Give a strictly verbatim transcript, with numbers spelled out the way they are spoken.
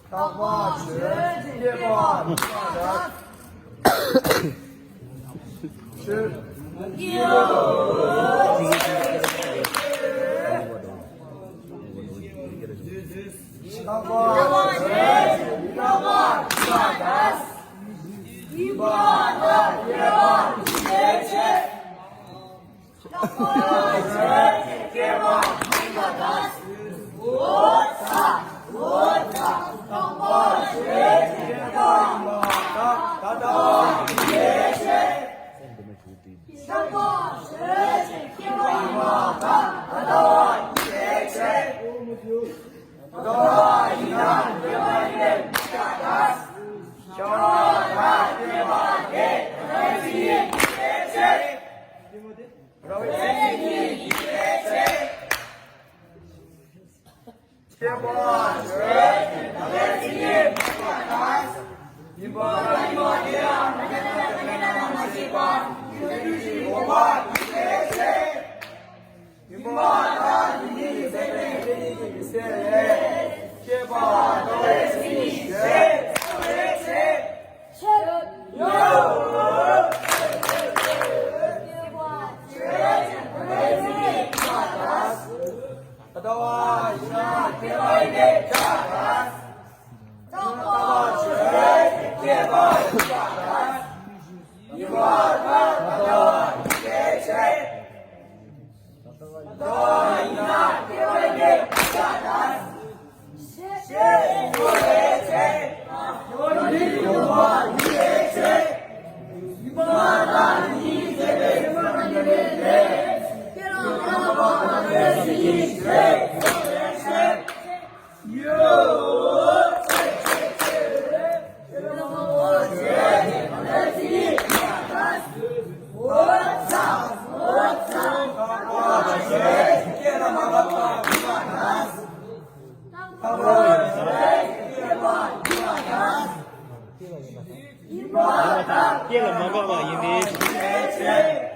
རྟག་པར་བརྗོད་ཅིང་བསྐྱེད་པར་འགྱུར་བ་དང་། ཆོས། རྟག་པར་བརྗོད་ཅིང་བསྐྱེད་པར་འགྱུར་བ་དང་། ཡིད་པ་དང་བཅས་པ་ཡི་གེ་བྱེད། སྐྱེ་ལ་མ་འགག་པ་ཡིན་ཏེ།